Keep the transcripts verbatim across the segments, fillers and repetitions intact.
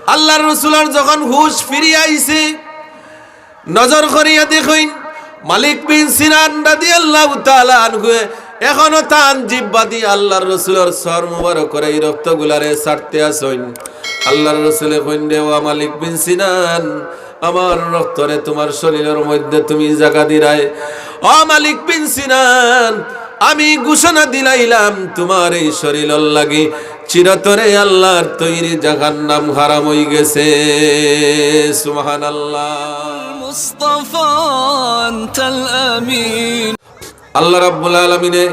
আল্লাহর রসুলর যখন হুশ ফিরিয়া আইছে, নজর করিয়া দেখইন, মালিক বিন সিনান রাদিয়াল্লাহু তাআলা আনহুয়ে এখনো তান জিব্বা দি আল্লাহর রসুলর সর মুবারকর এই রক্তগুলারে ছাড়তে আছইন। আল্লাহর রসুলে কইন, "রে ও মালিক বিন সিনান, আমার রক্তরে তুমার শরীলর মধ্যে তুমি জাগা দিরায়। ও মালিক বিন সিনান, আমি ঘোষণা দিলাইলাম, তুমার এই শরীলর লাগি চিরতরে আল্লাহর তৈরি জাহান্নাম হারাম অই গেছে।" সুবহানাল্লাহ। মুস্তাফা আনতাল আমিন। আল্লাহ রাব্বুল আলামিনে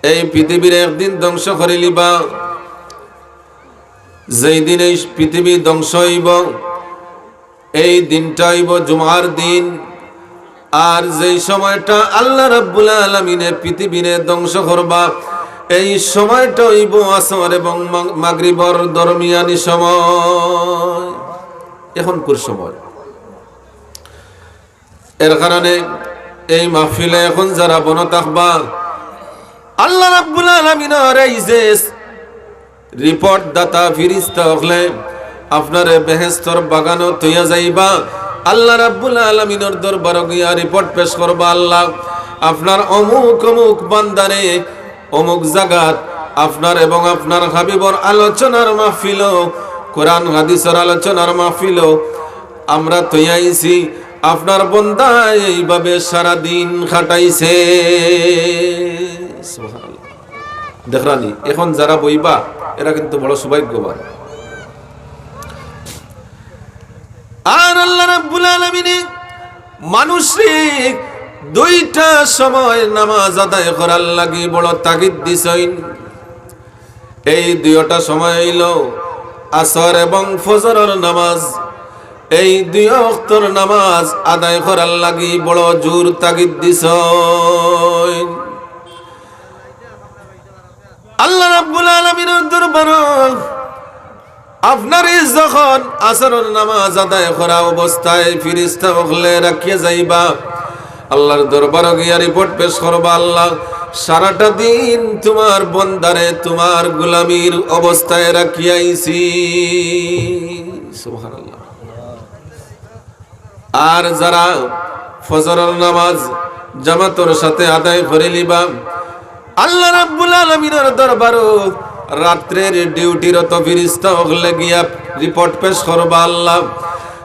এই পৃথিবীর একদিন ধ্বংস করিলিবা। যেই দিন এই পৃথিবী ধ্বংস অইবো, এই দিনটা অইবো জুমার দিন। আর যেই সময়টা আল্লাহ রাব্বুল আলামিনে পৃথিবীরে ধ্বংস করবা, এই সময়টা অইবো আসর এবং মাগ-, মাগরিবর দরমিয়ানি সময়, এখনকুর সময়। এর কারণে এই মাহফিলে এখন যারা বনো থাকবা, আল্লাহ রাব্বুল আলামিনর এই যে রিপোর্ট দাতা ফিরিস্তা অকলে আপনারে বেহেস্তর বাগানো থইয়া যাইবা। আল্লাহ রাব্বুল আলামিনর দরবারো গিয়া রিপোর্ট পেশ করবা, "আল্লাহ, আপনার অমুক অমুক বান্দারে অমুক জাগাত আপনার এবং আপনার হাবিবর আলোচনার মাহফিলো, কোরআন হাদিসর আলোচনার মাহফিলো আমরা থইয়া আইছি, আপনার বন্দায় এইভাবে সারা দিন কাটাইছে।" সুবহানাল্লাহ। দেখরানি, এখন যারা বইবা, এরা কিন্তু বড় সৌভাগ্যবান। আর আল্লাহ রাব্বুল আলামিনে মানুষরে দুইটা সময় নামাজ আদায় করার লাগি বড় তাগিদ দিছইন। এই দুইটা সময় অইলো আসর এবং ফজরর নামাজ। এই দুই ওয়াক্তর নামাজ আদায় করার লাগি বড় জোর তাগিদ দিছইন। আল্লাহ রাব্বুল আলামিনর দরবারো আপনারে যখন আসরর নামাজ আদায় করা অবস্থায় ফিরিস্তা অকলে রাখিয়া যাইবা, আল্লাহর দরবারো গিয়া রিপোর্ট পেশ করবা, "আল্লাহ, সারাটা দিন তুমার বন্দারে তুমার গোলামির অবস্থায় রাখিয়া আইছি।" সুবহানাল্লাহ। আর যারা ফজরর নামাজ জামাতর সাথে আদায় করিলিবা, আল্লাহ রাব্বুল আলামিনর দরবারো রাত্রের ডিউটিরত ফিরিস্তা অকলে গিয়া রিপোর্ট পেশ করবা, "আল্লাহ,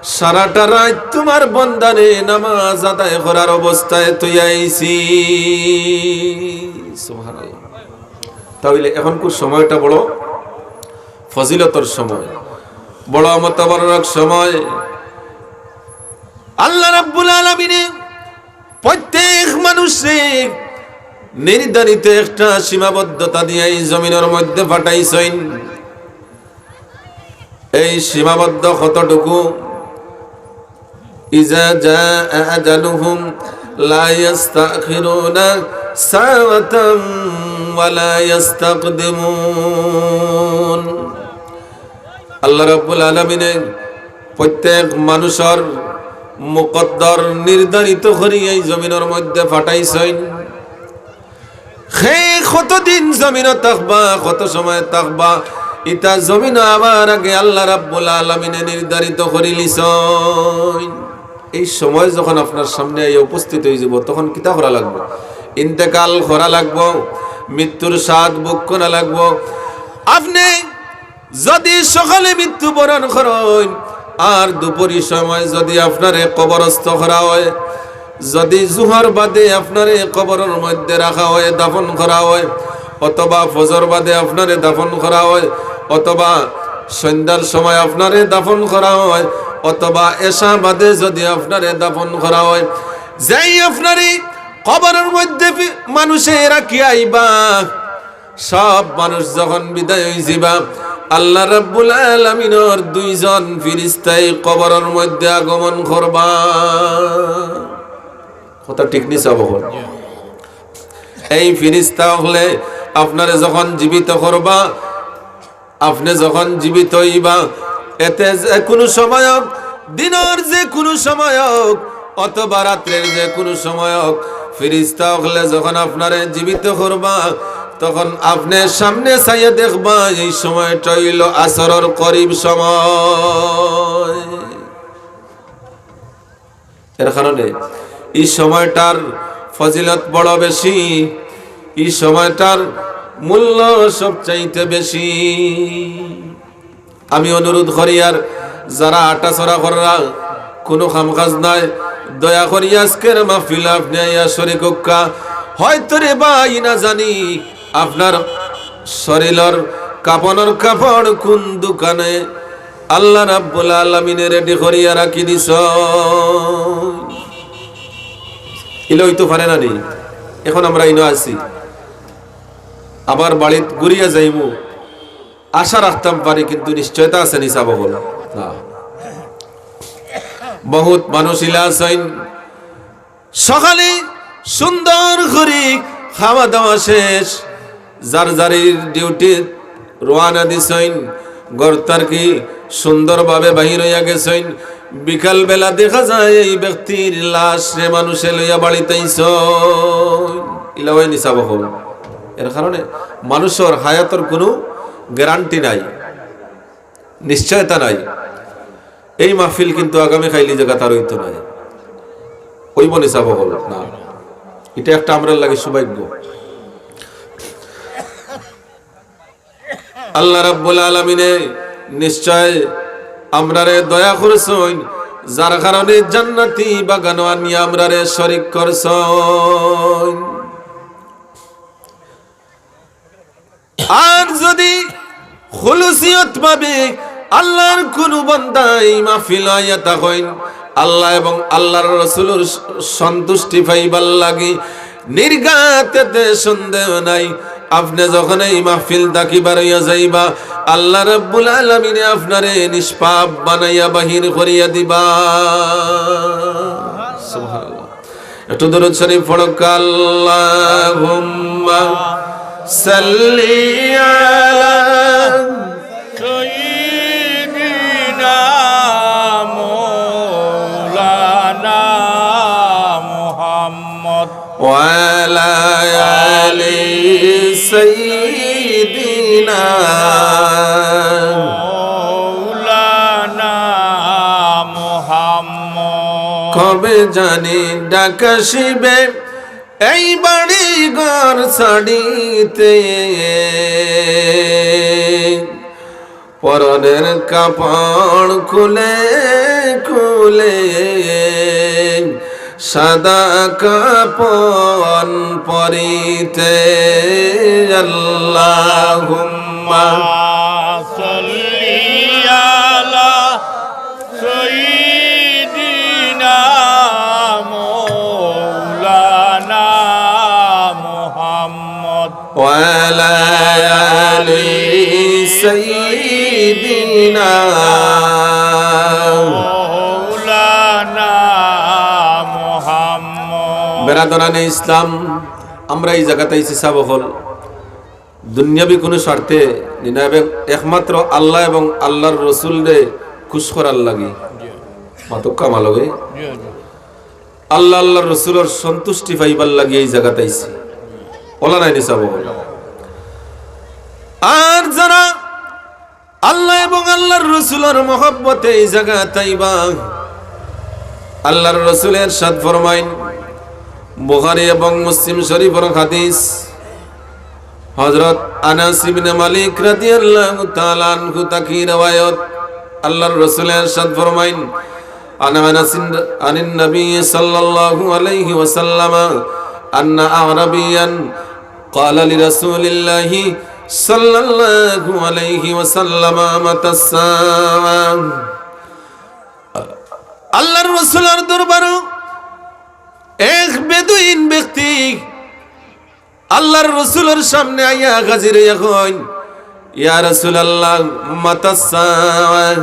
সারাটা রাইত তুমার বন্দারে নামাজ আদায় করার অবস্থায় থইয়া আইছি।" সুবহানাল্লাহ। তাইলে এখনকুর সময়টা বড় ফজিলতর সময়, বড় মোতাবারক সময়। আল্লাহ রাব্বুল আলামিনে প্রত্যেক মানুষরে নির্ধারিত একটা সীমাবদ্ধতা দিয়া এই জমিনর মধ্যে পাঠাইছইন। এই সীমাবদ্ধ কতটুকু? "ইজা জাআ আজালুহুম লা ইয়াস্তাখিরুনা সাআতান ওয়া লা ইয়াস্তাকদিমুন।" আল্লাহ রাব্বুল আলামিনে প্রত্যেক মানুষর মুকদ্দর নির্ধারিত করি এই জমিনর মধ্যে পাঠাইছইন। হে কতদিন জমিনো থাকবা, কত সময় থাকবা, ইতা জমিনো আবার আগে আল্লাহ রাব্বুল আলামিনে নির্ধারিত করিলিছইন। এই সময় যখন আপনার সামনে আইয়া উপস্থিত অইযিবো, তখন কিতা করা লাগবো? ইন্তেকাল করা লাগবো, মৃত্যুর স্বাদ ভোগ করা লাগবো। আপনে যদি সকালে মৃত্যুবরণ করইন, আর দুপুরি সময় যদি আপনারে কবরস্থ করা অয়, যদি জুহর বাদে আপনারে কবরর মধ্যে রাখা অয়, দাফন করা অয়, অথবা ফজর বাদে আপনারে দাফন করা অয়, অথবা সন্ধ্যার সময় আপনারে দাফন করা অয়, অথবা এশা বাদে যদি আপনারে দাফন করা অয়, যেই আপনারে কবরর মধ্যে ফি-, মানুষে রাখিয়া আইবা, সব মানুষ যখন বিদায় অইযিবা, আল্লাহ রাব্বুল আলামিনর দুইজন ফিরিস্তায় কবরর মধ্যে আগমন করবা। কথা ঠিক নি সাব? এই ফিরিস্তা অকলে আপনারে যখন জীবিত করবা, আপনে যখন জীবিত অইবা, এতে যে কুনু সময় অউক, দিনর যে কুনু সময় অউক, অথবা রাত্রের যে কুনু সময় অউক, ফিরিস্তা অকলে যখন আপনারে জীবিত করবা, তখন আপনে সামনে চাইয়া দেখবা, এই সময়টা অইলো আসরর করিব সময়। এর কারণে এই সময়টার ফজিলত বড় বেশি, এই সময়টার মূল্য সবচাইতে বেশি। আমি অনুরোধ করি, আর যারা আটাচড়া কররা, কুনু কাম কাজ নাই, দয়া করি আজকের মাহফিল আপনে আইয়া শরিক অউক্কা। হয়তো রে ভাই না জানি আপনার শরীলর কাপনর কাপড় কুন দোকানে আল্লাহ রাব্বুল আলামিনে রেডি করিয়া রাখি দিছইন। ইলা অইতো পারে না নি? এখন আমরা ইনো আছি, আবার বাড়িত ঘুরিয়া যাইমু, আশা রাখতাম পারি, কিন্তু নিশ্চয়তা আছে নি, সাব অকল? না। বহুত মানুষ ইলা আছইন, সকালে সুন্দর করি খাওয়া দাওয়া শেষ, যার যারির ডিউটি রওয়ানা দিছইন, ঘর থাকি সুন্দরভাবে বাহির অইয়া গেছইন। বিকালবেলা দেখা যায় এই ব্যক্তির লাশ রে মানুষে লইয়া বাড়িত আইছইন। ইলা অয় নি, সাব অকল? এর কারণে মানুষর হায়াতর কুনু গ্যারান্টি নাই, নিশ্চয়তা নাই। এই মাহফিল কিন্তু আগামী কাইল ই জাগাত আর অইতো নায়। অইবো নি, সাব অকল? না। ইটা একটা আমরার লাগি সৌভাগ্য। আল্লাহ রাব্বুল আলামিনে নিশ্চয় আমরারে দয়া করছইন, যার কারণে জান্নাতি বাগানো আনিয়া আমরারে শরিক করছইন। আর যদি খুলুসিয়ত ভাবে আল্লাহর কুনু বান্দা এই মাহফিল আইয়া থাকইন, আল্লাহ এবং আল্লাহর রসুলর সন্তুষ্টি পাইবার লাগি, নির্ঘাত এতে সন্দেহ নাই, আপনে যখন এই মাহফিল থাকি বারইয়া যাইবা, আল্লাহ রাব্বুল আলামিনে আপনারে নিষ্পাপ বানাইয়া বাহির করিয়া দিবা। সুবহানাল্লাহ। একটু দুরূদ শরীফ পড়ো। আল্লাহুম্মা সাল্লি আলা সাইয়্যিদিনা মাওলানা মুহাম্মদ ওয়া আলা আলি সাইয়্যিদিনা মাওলানা মুহাম্মদ। কবে জানি ডাক আসিবে এই বাড়ি ঘর ছাড়িতে, পরনের কাপড় খুলে খুলে সাদা কাপন পরিতে। আল্লাহুম্মা সাল্লি আলা সাইয়্যিদিনা মাওলানা মুহাম্মদ ওয়া আলা আলি সাইয়্যিদিনা মাওলানা মুহাম্মদ। বেরাদরানে ইসলাম, আমরা এই জাগাত আইছি সাব অকল দুনিয়াবি কুনু স্বার্থে নি না, এবং একমাত্র আল্লাহ এবং আল্লাহর রসুলরে খুশ করার লাগি। মাতউক্কা আমার লগে। আল্লাহ, আল্লাহর রসুলর সন্তুষ্টি পাইবার লাগি এই জাগাত আইছি। অলা নায় নি সাব অকল? আর যারা আল্লাহ এবং আল্লাহর রসুলর মহব্বতে এই জাগাত আইবা, আল্লাহর রসুলে ইরশাদ ফরমাইন, বুখারী এবং মুসলিম শরীফর হাদিস, হযরত আনাস ইবনে মালিক রাদিয়াল্লাহু তাআলা আনহু থাকি রেওয়ায়ত, আল্লাহর রসুলে ইরশাদ ফরমাইন, আন আনাসিন আনিন নবী সাল্লাল্লাহু আলাইহি ওয়াসাল্লাম, আন্না আরাবিয়ান ক্বালা লিরাসূলিল্লাহি সাল্লাল্লাহু আলাইহি ওয়াসাল্লাম, মাতাস সাআ। আল্লাহর রসুলর দরবারো এক বেদুইন ব্যক্তি আল্লাহর রসুলর সামনে আইয়া হাজির অইয়া কইন, "ইয়া রাসূলুল্লাহ, মাতাস সাআ?"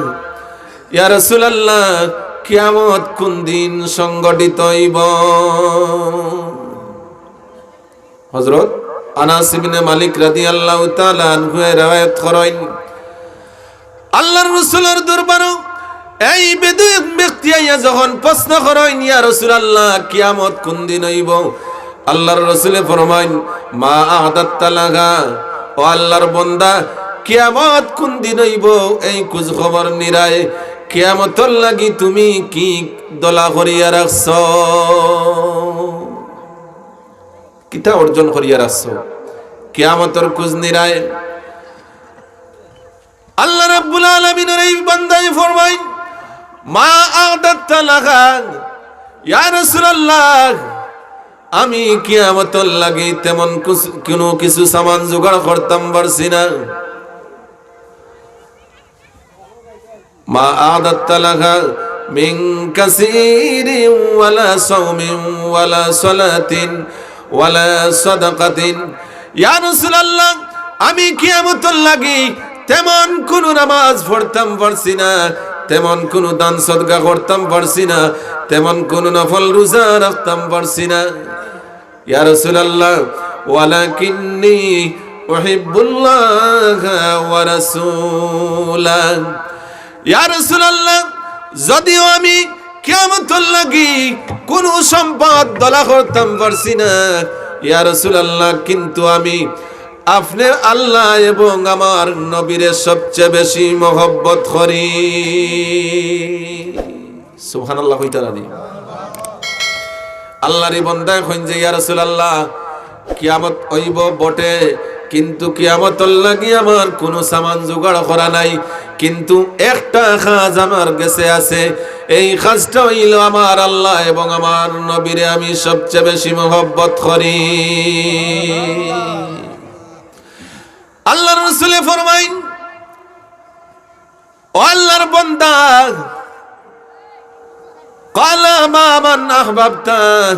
ইয়া রাসূলুল্লাহ, কিয়ামত কুন দিন সংঘটিত অইবো? হযরত আনাস ইবনে মালিক রাদিয়াল্লাহু তাআলা আনহু রেওয়ায়াত করইন, আল্লাহর রসুলর দরবারো এই বেদুইন ব্যক্তি আইয়া যখন প্রশ্ন করইন, "ইয়া রাসূলুল্লাহ, কিয়ামত কুন দিন অইবো?" আল্লাহর রসুলে ফরমাইন, মা আ'দাত্তা লাহা, ও আল্লাহর বন্দা, কিয়ামত কুন দিন অইবো, এই খুজ খবর নিরায়। কিয়ামতর লাগি তুমি কি দলা করিয়া রাখছো, কিতা অর্জন করিয়া রাখছো, কিয়ামতর খুজ নিরায়। আল্লাহ রাব্বুল আলামিনর এই বান্দায় ফরমাইন, "মা আ'দাত্তা লাহা।" ইয়া রাসূলুল্লাহ, আমি কিয়ামতর লাগি তেমন কুছ-, কুনু কিছু সামান জোগাড় করতাম পারছি না। "মা আ'দাত্তা লাহা মিন কাসীরিন ওয়ালা সাওমিন ওয়ালা সালাতিন ওয়ালা সাদাকাতিন।" ইয়া রাসূলুল্লাহ, আমি কিয়ামতর লাগি তেমন কুনু নামাজ পড়তাম পারছি না, তেমন কুনু দান সদকা করতাম পারছি না, তেমন কুনু নফল রোজা রাখতাম পারছি না। ইয়া রাসূলুল্লাহ, ওয়ালাকিন্নী উহিব্বুল্লাহা ওয়া রাসূলাহ। ইয়া রাসূলুল্লাহ, যদিও আমি কিয়ামতর লাগি কুনু সম্পদ দলা করতাম পারছি না, ইয়া রাসূলুল্লাহ, কিন্তু আমি আপনে আল্লাহ এবং আমার নবীরে সবচেয়ে বেশি মহব্বত করি। সুবহানাল্লাহ কইতা নানি? আল্লাহর এই বন্দায় কইন যে, "ইয়া রাসূলুল্লাহ, কিয়ামত অইবো বটে, কিন্তু কিয়ামতর লাগি আমার কুনু সামান জোগাড় করা নাই, কিন্তু একটা কাজ আমার গেছে আছে, এই কাজটা অইলো আমার আল্লাহ এবং আমার নবীরে আমি সবচেয়ে বেশি মহব্বত করি।" আল্লাহর রাসূলে ফরমাইন, ও আল্লাহর বন্দা, ক্বালা মা মান আহবাবতা,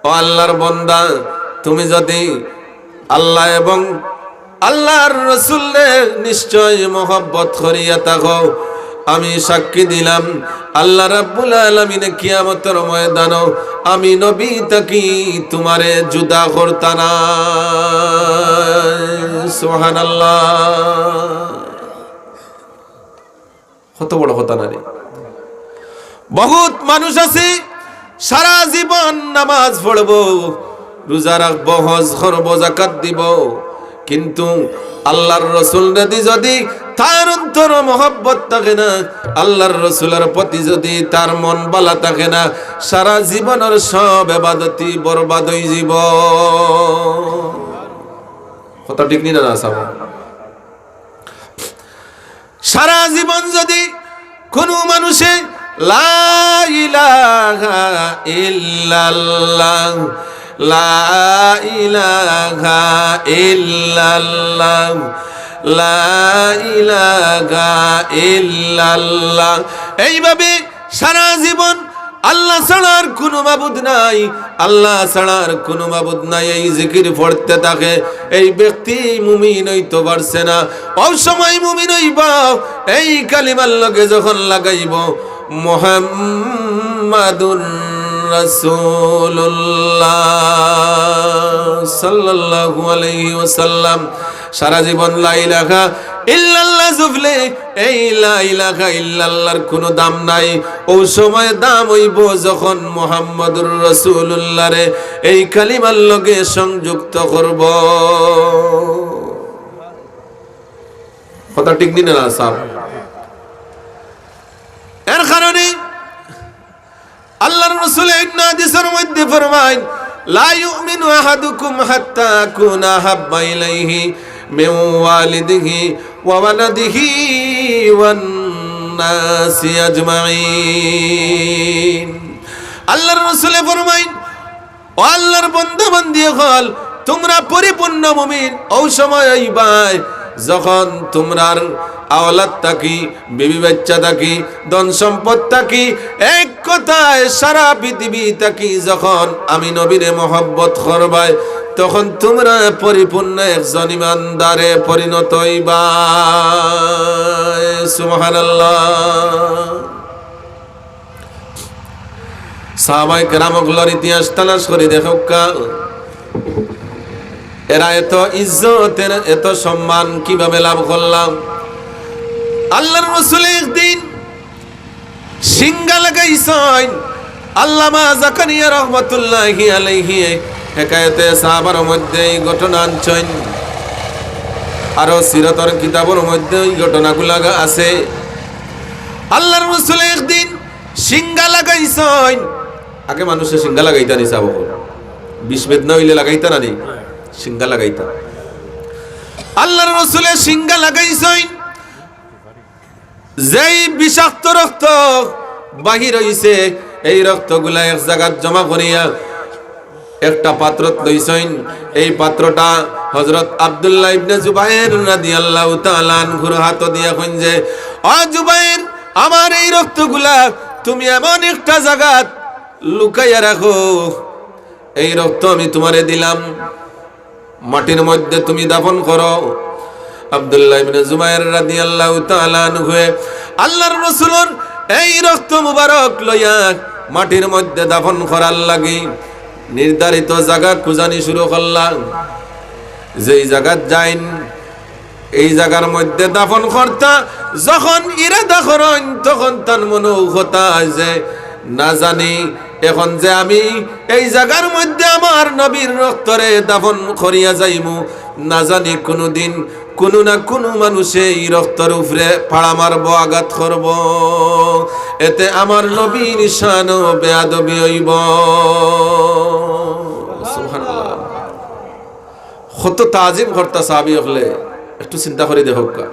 ও আল্লাহর বন্দা, তুমি যদি আল্লাহ এবং আল্লাহর রাসূলরে নিশ্চয় মহব্বত করিয়া থাকো, আমি সাক্ষী দিলাম, আল্লাহ রাব্বুল আলামিনে কিয়ামতর ময়দানো আমি নবী থাকি তুমারে জুদা করতা না। সুবহানাল্লাহ। কত বড় কথা নানি? বহুত মানুষ আছে সারা জীবন নামাজ পড়বো, রোজা রাখবো, হজ করবো, যাকাত দিবো, কিন্তু আল্লাহর রাসূলরে দি যদি তার অন্তরো মহব্বত থাকে না, আল্লাহর রাসূলর প্রতি যদি তার মন ভালা থাকে না, সারা জীবনর সব ইবাদতই বরবাদ অইযিবো। কথা ঠিক নি না, না সাব? সারা জীবন যদি কুনু মানুষে লা ইলাহা ইল্লাল্লাহ, লা ইলাহা ইল্লাল্লাহ, লা ইলাহা ইল্লাল্লাহ, এইভাবে সারা জীবন আল্লাহ ছাড়া আর কুনু মাবুদ নাই, আল্লাহ ছাড়া আর কুনু মাবুদ নাই, এই জিকির পড়তে থাকে, এই ব্যক্তি মুমিন অইতো পারছে না। অউ সময় মুমিন অইবো, এই কালিমার লগে যখন লাগাইবো, মুহাম্মাদুর রাসূলুল্লাহ সাল্লাল্লাহু আলাইহি ওয়াসাল্লাম, সারা জীবন লা ইলাহা ইল্লাল্লাহ জপলে এই লা ইলাহা ইল্লাল্লাহর কুনু দাম নাই। অউ সময় দাম অইবো যখন মুহাম্মাদুর রাসূলুল্লাহরে এই কালিমার লগে সংযুক্ত করবো। কথা ঠিক নি না, না সাব? এর কারণে আল্লাহর রাসূলে অন্য হাদিসর মধ্যে ফরমাইন, "লা ইউমিনু আহাদুকুম হাত্তা আকুনা আহাব্বা ইলাইহি মিন ওয়ালিদিহি ওয়া ওয়ালাদিহি ওয়ান নাসি আজমাইন।" আল্লাহর রাসূলে ফরমাইন, ও আল্লাহর বন্দা বান্দি অকল, তুমরা পরিপূর্ণ মুমিন অউ সময় অইবায় যখন তুমরার আওলাদ থাকি, বিবি বাচ্চা থাকি, ধন সম্পদ থাকি, এক কথায় সারা পৃথিবী থাকি যখন আমি নবীরে মহব্বত করবায়, তখন তুমরা পরিপূর্ণ একজন ইমানদারে পরিণত অইবায়। সুবহানাল্লাহ। সাহাবায়ে কেরাম অকলর ইতিহাস তালাশ করি দেখউক্কা, এরা এত ইজ্জত, এরা এত সম্মান কিভাবে লাভ করলা? আল্লাহর রাসূলে একদিন সিঙ্গা লাগাইছইন। আল্লামা জাকারিয়া রহমতুল্লাহি আলাইহি হেকায়েতে সাহাবার মধ্যে এই ঘটনা আনছইন, আরো সিরতর কিতাবর মধ্যে এই ঘটনাগুলা আছে। আল্লাহর রসুলে একদিন শিঙ্গা লাগাইছইন। আগে মানুষে শিঙ্গা লাগাইতা নি, সাহাবা অকল? বিষ বেদনা অইলে লাগাইতা না নি? শিঙ্গা লাগাইতা। আল্লাহর রসুলে শিঙ্গা লাগাইছইন। যেই বিষাক্ত রক্ত বাহির অইছে, এই রক্তগুলা এক জাগাত জমা করিয়া একটা পাত্রত লইছইন। এই পাত্রটা হযরত আব্দুল্লাহ ইবনে জুবাইর রাদিয়াল্লাহু তাআলা আনহুর হাতো দিয়া কইন যে, "ও জুবাইর, আমার এই রক্তগুলা তুমি এমন একটা জাগাত লুকাইয়া রাখো, এই রক্ত আমি তোমারে দিলাম।" মাটির মধ্যে তুমি দাফন করো। আব্দুল্লাহ ইবনে জুবাইর রাদিয়াল্লাহু তাআলা আনহুয়ে আল্লাহর রসুলর এই রক্ত মুবারক লইয়া মাটির মধ্যে দাফন করার লাগি নির্ধারিত জাগা খুঁজানি শুরু করলা। যেই জাগাত যাইন, এই জাগার মধ্যে দাফন করতা যখন ইরাদা করইন, তখন তান মনো কথা যে, "না জানি এখন যে আমি এই জাগার মধ্যে আমার নবীর রক্তরে দাফন করিয়া যাইমু, না জানি কুনুদিন কুনু না কুনু মানুষে এই রক্তর উপরে ফাড়া মারবো, আঘাত করবো, এতে আমার নবীর শানো বেয়াদবি অইবো।" সুবহানাল্লাহ। কত তাজিম করতা সাহাবী অকলে, একটু চিন্তা করি দেখউক্কা।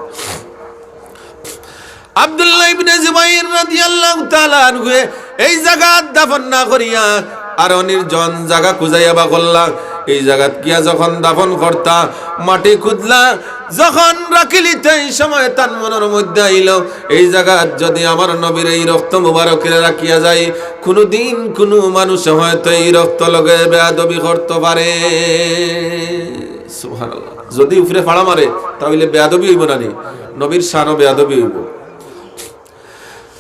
আব্দুল্লাহ ইবনে জুবাইর রাদিয়াল্লাহু তাআলা আনহুয়ে এই জাগাত দাফন না করিয়া আরো নির্জন জাগা খুঁজাইয়া বার করলা। এই জাগাত গিয়া যখন দাফন করতা, মাটি খুঁজলা, যখন রাখিলিতা, এই সময় তান মনর মধ্যে আইলো, এই জাগাত যদি আমার নবীর এই রক্ত মুবারকরে রাখিয়া যাই, কুনুদিন কুনু মানুষ হয়তো এই রক্ত লগে বেয়াদবি করতো পারে। সুবহানাল্লাহ। যদি উপরে ফাড়া মারে, তা অইলে বেয়াদবি অইবো না নি? নবীর শানো বেয়াদবি অইবো।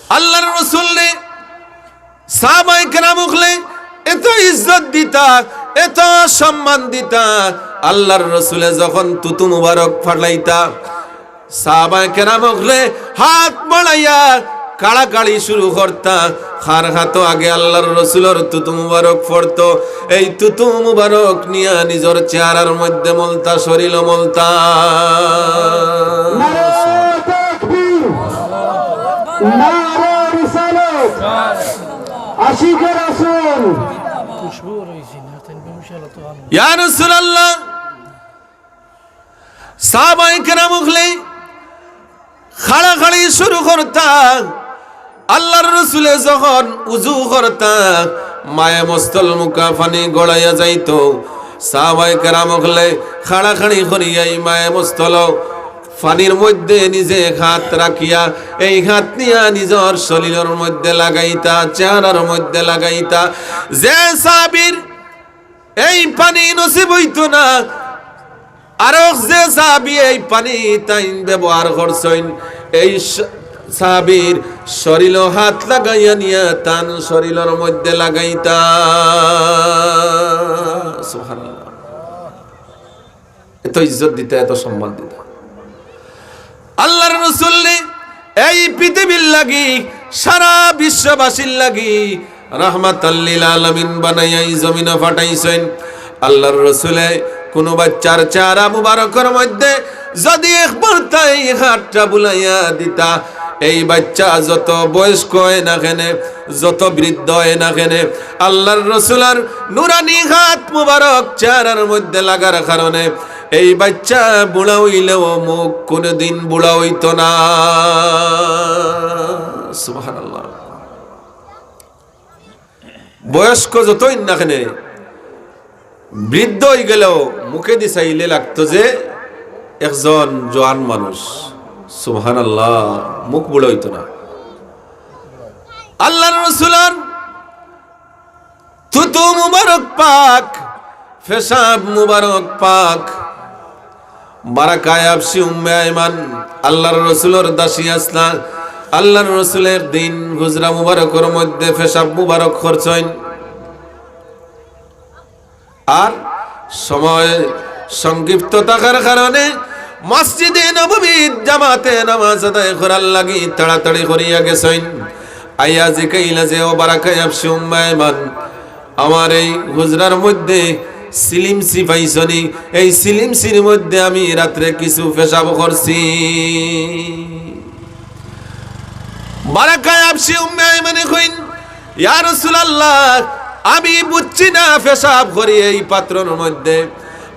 আল্লাহর রসুলরে সাহাবায়ে কেরাম অকলে এত ইজ্জত দিতা, এত সম্মান দিতা। আল্লাহর রসুলে যখন থুথু মুবারক ফালাইতা, সাহাবায়ে কেরাম অকলে হাত বাড়াইয়া কাড়াকাড়ি শুরু করতা। কার হাতো আগে আল্লাহর রসুলর থুথু মুবারক পড়তো, এই থুথু মুবারক নিয়া নিজর চেহারার মধ্যে মলতা, শরীলো মলতা। নারায়ে তাকবীর, নারায়ে রিসালাত, আশিকে রাসূল। ইয়া রাসূলুল্লাহ, সাহাবায়ে কেরাম অকলে কাড়াকাড়ি শুরু করতা। আল্লাহর রসুলে যখন উজু করতা, মায়ে মস্তল মুখা পানি গড়াইয়া যাইতো। সাহাবায়ে কেরাম অকলে কাড়াকাড়ি করিয়া এই মায়ে মস্তল পানির মধ্যে নিজে হাত রাখিয়া এই হাত নিয়া নিজর শরীলর মধ্যে লাগাইতা, চেহারার মধ্যে লাগাইতা। যে সাহাবীর এই পানি নসিব অইতো না, আরক যে সাহাবী এই পানি তাইন ব্যবহার করছইন, এই স-, সাহাবীর শরীলো হাত লাগাইয়া নিয়া তান শরীলর মধ্যে লাগাইতা। সুবহানাল্লাহ। এত ইজ্জত দিতা, এত সম্মান দিতা। আল্লাহর রসুলরে এই পৃথিবীর লাগি, সারা বিশ্ববাসীর লাগি রাহমাতাল লিল আলামিন বানাইয়া এই জমিনো পাঠাইছইন। আল্লাহর রসুলে কুনু বাইচ্চার চেহারা মুবারকর মধ্যে যদি একবার তাই হাতটা বুলাইয়া দিতা, এই বাইচ্চা যত বয়স্ক অয় না কেনে, যত বৃদ্ধ অয় না কেনে, আল্লাহর রসুলর নুরানি হাত মুবারক চেহারার মধ্যে লাগার কারণে এই বাইচ্চা বুড়া অইলেও মুখ কুনুদিন বুড়া অইতো না। সুবহানাল্লাহ। বয়স্ক যতই না কেনে, বৃদ্ধ অইগেলেও মুখেদি চাইলে লাগতো যে একজন জোয়ান মানুষ। সুবহানাল্লাহ, মুখ বুড়া অইতো না। আল্লাহর রসুলর থুথু মুবারক পাক, পেশাব মুবারক পাক, বারাকায়ে হাবশি উম্মে আইমান আল্লাহর রসুলর দাসী আছলা। আল্লাহর রসুলে একদিন হুজরা মুবারকর মধ্যে পেশাব মুবারক করছইন। আর সময় সংক্ষিপ্ত থাকার কারণে মসজিদে নববীত জামাতে নামাজ আদায় করার লাগি তাড়াতাড়ি করিয়া গেছইন। আইয়া জিকাইলা যে, "ও বারাকায়ে হাবশি উম্মে আইমান, আমার এই হুজরার মধ্যে সিলিমসি পাইছনি? এই সিলিমসির মধ্যে আমি রাত্রে কিছু পেশাব করছি। বারাকায়ে হাবশি উম্মে আইমানে কইন, ইয়া রাসূলুল্লাহ, আমি বুঝছি না পেশাব করি এই পাত্রর মধ্যে।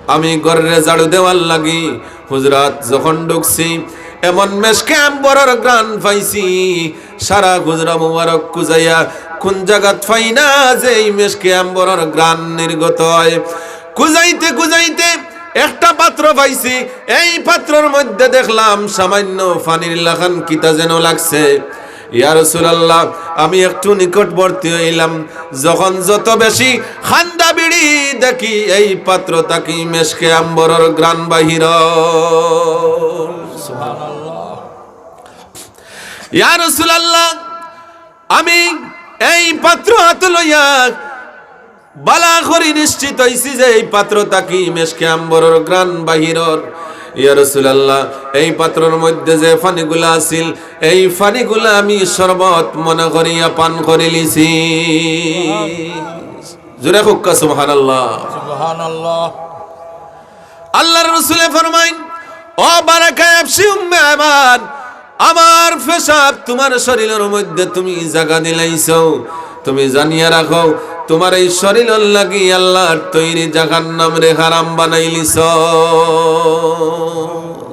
আমি ঘররে ঝাড়ু দেওয়ার লাগি হুজরাত যখন ঢুকছি, এমন মেশকে আম্বরর ঘ্রাণ পাইছি, সারা হুজরা মুবারক খুজাইয়া কুন জাগাত পাই না যে এই মেশকে আম্বরর ঘ্রাণ নির্গত হয়। খুজাইতে খুজাইতে একটা পাত্র পাইছি, এই পাত্রর মধ্যে দেখলাম সামান্য পানির লাখান কিতা যেন লাগছে। ইয়া রাসূলুল্লাহ, আমি একটু নিকটবর্তী হইলাম, যখন যত বেশি খান্দা বিড়ি দেখি, এই পাত্র থাকি মেশকে আম্বরর ঘ্রাণ বাহির। ইয়া রাসূলুল্লাহ, আমি এই পাত্র হাতো লইয়া বালা করি নিশ্চিত হইছি যে এই পাত্র থাকি মেশকে আম্বরর ঘ্রাণ বাহিরর। ইয়া রাসূলুল্লাহ, এই পাত্রর মধ্যে যে পানিগুলা আছিল, এই পানিগুলা আমি শরবত মনে করিয়া পান করিলিছি। জোরে কউক্কা সুবহানাল্লাহ। সুবহানাল্লাহ। আল্লাহর রাসূলে ফরমাইন, "ও বারাকায়ে হাবশি উম্মে আইমান, আমার পেশাব তুমার শরীলর মধ্যে তুমি জাগা দিলাইছো, তুমি জানিয়া রাখো, তুমার এই শরীলর লাগি আল্লাহর তৈরি জাহান্নামরে হারাম বানাইলিছো।"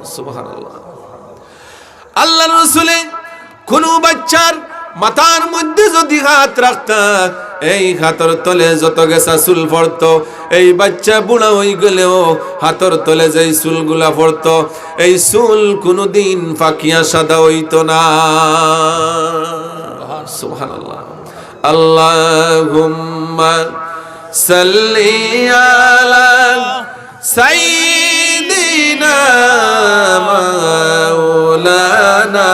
সুবহানাল্লাহ। আল্লাহর রাসূলে কুনু বাচ্চার মাথার মধ্যে যদি হাত রাখতা, এই হাতর তলে যত গেছা চুল পড়তো, এই বাচ্চা বুড়া অইগেলেও হাতর তলে যেই চুলগুলা পড়তো, এই চুল কুনুদিন পাকিয়া সাদা অইতো না। সুবহানাল্লাহ। আল্লাহুম্মা সাল্লি আলা সাইয়্যিদিনা মাওলানা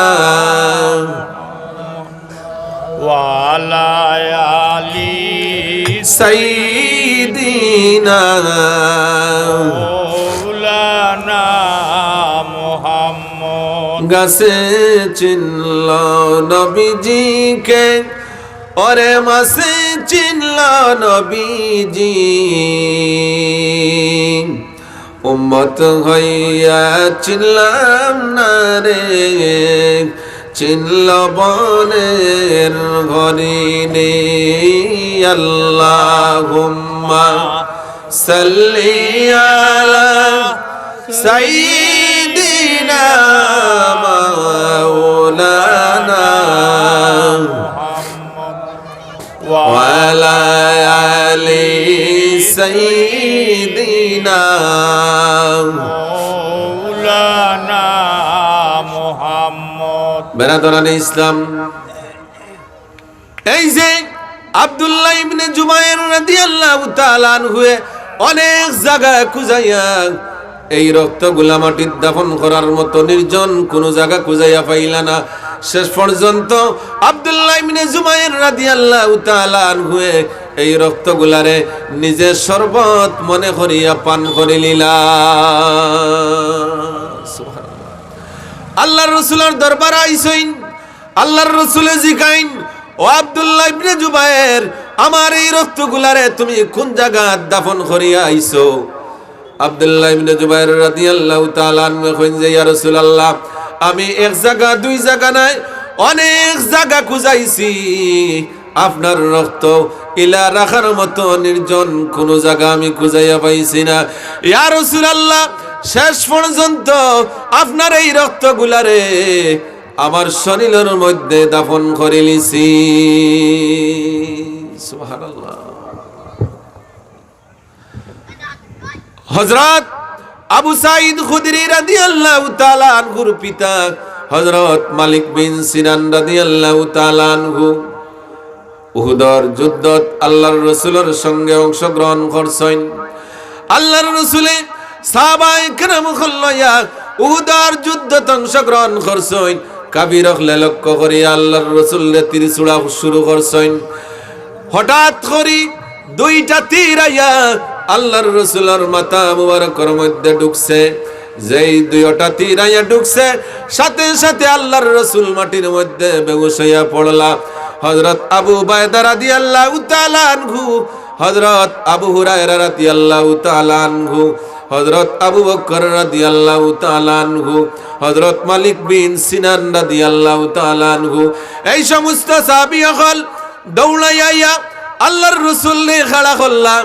ওয়া আলা আলি সাইয়্যিদিনা মাওলানা মুহাম্মদ। গাছে চিনল নবীজিকে, ওরে মাছে চিনল নবীজি, উম্মত হইয়া চিনলাম না রে, চিনল বনের হরিণে। আল্লাহুম্মা সাল্লি আলা সাইয়্যিদিনা মাওলানা ওয়া আলা আলি সাইয়্যিদিনা মাওলানা মুহাম্মদ। বেরাদরানে ইসলাম, এই যে আব্দুল্লাহ ইবনে জুবায়ের রাদিয়াল্লাহু তাআলা আনহুয়ে অনেক জাগা খুজাইয়া এই রক্তগুলা মাটিত দাফন করার মতো নির্জন কুনু জাগা খুজাইয়া পাইলা না। শেষ পর্যন্ত আব্দুল্লাহ ইবনে জুবায়ের রাদিয়াল্লাহু তাআলা আনহুয়ে এই রক্তগুলারে নিজে শরবত মনে করিয়া পান করিলিলা। সুবহানাল্লাহ। আল্লাহর রাসূলর দরবারে আইছইন, আল্লাহর রাসূলে জিকাইন, "ও আব্দুল্লাহ ইবনে জুবায়ের, আমার এই রক্তগুলারে তুমি কুন জাগাত দাফন করিয়া আইছো?" আব্দুল্লাহ ইবনে জুবায়ের রাদিয়াল্লাহু তাআলা আনহু কইন যে, "ইয়া রাসূলুল্লাহ, আমি এক জাগা দুই জাগা নায়, অনেক জাগা খুজাইছি, আপনার রক্ত ইলা রাখার মতো নির্জন কুনু জাগা আমি খুজাইয়া পাইছি না। ইয়া রাসূলুল্লাহ, শেষ পর্যন্ত আপনার এই রক্তগুলারে আমার শরীলর মধ্যে দাফন করিলিছি।" সুবহানাল্লাহ। হযরত আবু সাঈদ খুদরি রাদিয়াল্লাহু তাআলা আনহুর পিতা হযরত মালিক বিন সিনান রাদিয়াল্লাহু তাআলা আনহু উহুদর যুদ্ধত আল্লাহর রাসূলর সঙ্গে অংশগ্রহণ করছইন। আল্লাহর রাসূলে সাহাবায়ে কেরাম অকল লইয়া উহুদর যুদ্ধত অংশগ্রহণ করছইন। কাফির অকলে লক্ষ্য করিয়া আল্লাহর রাসূলরে তীর ছুড়া শুরু করছইন। হঠাৎ করি দুইটা তীর আইয়া আল্লাহর রাসূলর মাথা মুবারকর মধ্যে ঢুকছে। যেই দুইটা তীর আইয়া ঢুকছে, সাথে সাথে আল্লাহর রাসূল মাটির মধ্যে বেহুশ অইয়া পড়লা। হযরত আবু উবায়দা রাদিয়াল্লাহু তাআলা আনহু হযরত আবু হুরায়রা রাদিয়াল্লাহু তাআলা আনহু, হযরত আবু বকর রাদিয়াল্লাহু তাআলা আনহু, হযরত মালিক বিন সিনান রাদিয়াল্লাহু তাআলা আনহু, এই সমস্ত সাহাবী অকল দৌড়াইয়া আইয়া আল্লাহর রসুলরে খাড়া করলা।